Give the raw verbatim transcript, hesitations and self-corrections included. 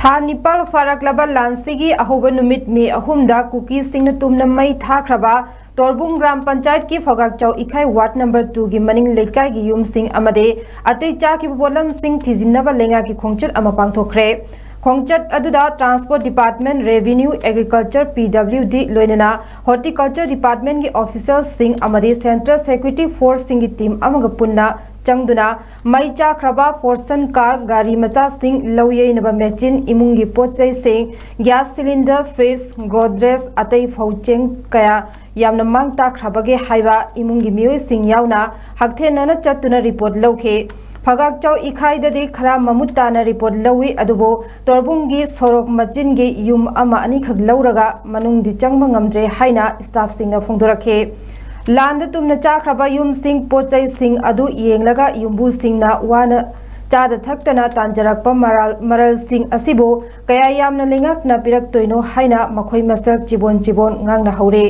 ꯊꯥ ꯅꯤꯄꯥꯜ ꯐꯥꯔꯛꯂꯕ ꯂꯥꯟꯁꯤꯒꯤ ꯑꯍꯧꯕ ꯅꯨꯃꯤꯠ ꯃꯦ ꯑꯍꯨꯝꯗ ꯀꯨꯀꯤꯁꯤꯡꯅ ꯇꯨꯝꯅ ꯃꯩ ꯊꯥꯈ꯭ꯔꯕ ꯇꯣꯔꯕꯨꯡ ꯒ꯭ꯔꯥꯝ ꯄꯟꯆꯥꯌꯠꯀꯤ ꯐꯒꯥꯛꯆꯥꯎ ꯏꯈꯥꯏ ꯋꯥꯔꯗ ꯅꯝꯕꯔ ꯇꯨꯒꯤ ꯃꯅꯤꯡ ꯂꯩꯀꯥꯏꯒꯤ ꯌꯨꯝꯁꯤꯡ ꯑꯃꯗꯤ ꯑꯇꯩ ꯆꯥꯈꯤꯕ ꯄꯣꯠꯂꯝꯁꯤꯡ ꯊꯤꯖꯤꯟꯅꯕ ꯂꯩꯉꯥꯛꯀꯤ ꯈꯣꯡꯆꯠ ꯑꯃ ꯄꯥꯡꯊꯣꯛꯈ꯭ꯔꯦ꯫ ꯈꯣꯡꯆꯠ ꯑꯗꯨꯗ Transport Department, Revenue, Agriculture, P W D, ꯂꯣꯏꯅꯅ Horticulture Departmentꯀꯤ officialꯁꯤꯡ ꯑꯃꯗꯤ Central Security Forceꯁꯤꯡꯒꯤ team ꯑꯃꯒ ꯄꯨꯟꯅ ꯆꯪꯗꯨꯅ ꯃꯩ ꯆꯥꯈ꯭ꯔꯕ ꯐꯣꯔꯁꯟ ꯀꯥꯔ, ꯒꯥꯔꯤ ꯃꯆꯥꯁꯤꯡ, ꯂꯧ ꯌꯩꯅꯕ ꯃꯦꯆꯤꯟ, ꯏꯃꯨꯡꯒꯤ ꯄꯣꯠ ꯆꯩꯁꯤꯡ, ꯒ꯭ꯌꯥꯁ ꯁꯤꯂꯤꯟꯗꯔ, ꯐ꯭ꯔꯤꯖ, ꯒꯣꯗ꯭ꯔꯦꯖ, ꯑꯇꯩ ꯐꯧ ꯆꯦꯡ ꯀꯌꯥ ꯌꯥꯝꯅ ꯃꯥꯡ ꯇꯥꯛꯈ꯭ꯔꯕꯒꯦ ꯍꯥꯏꯕ ꯏꯃꯨꯡꯒꯤ ꯃꯤꯑꯣꯏꯁꯤꯡ ꯌꯥꯎꯅ ꯍꯛꯊꯦꯡꯅꯅ ꯆꯠꯇꯨꯅ ꯔꯤꯄꯣꯔꯠ ꯂꯧꯈꯤ꯫ ꯐꯒꯥꯛꯆꯥꯎ ꯏꯈꯥꯏꯗꯗꯤ ꯈꯔ ꯃꯃꯨꯠ ꯇꯥꯅ ꯔꯤꯄꯣꯔꯠ ꯂꯧꯏ, ꯑꯗꯨꯕꯨ ꯇꯣꯔꯕꯨꯡꯒꯤ ꯁꯣꯔꯣꯛ ꯃꯆꯤꯟꯒꯤ ꯌꯨꯝ ꯑꯃ ꯑꯅꯤꯈꯛ ꯂꯧꯔꯒ ꯃꯅꯨꯡꯗꯤ ꯆꯪꯕ ꯉꯝꯗ꯭ꯔꯦ ꯍꯥꯏꯅ staffꯁꯤꯡꯅ ꯐꯣꯡꯗꯣꯔꯛꯈꯤ꯫ ꯂꯥꯟꯗ ꯇꯨꯝꯅ ꯆꯥꯈ꯭ꯔꯕ ꯌꯨꯝꯁꯤꯡ, ꯄꯣꯠ ꯆꯩꯁꯤꯡ ꯑꯗꯨ ꯌꯦꯡꯂꯒ ꯌꯨꯝꯕꯨꯁꯤꯡꯅ ꯋꯥꯅ ꯆꯥꯗ ꯊꯛꯇꯅ ꯇꯥꯟꯖꯔꯛꯄ ꯃꯔꯥꯜ-, ꯃꯔꯜꯁꯤꯡ ꯑꯁꯤꯕꯨ ꯀꯌꯥ ꯌꯥꯝꯅ ꯂꯩꯉꯥꯛꯅ ꯄꯤꯔꯛꯇꯣꯏꯅꯣ ꯍꯥꯏꯅ ꯃꯈꯣꯏ ꯃꯁꯦꯜ ꯆꯤꯕꯣꯟ ꯆꯤꯕꯣꯟ ꯉꯥꯡꯅꯍꯧꯔꯤ꯫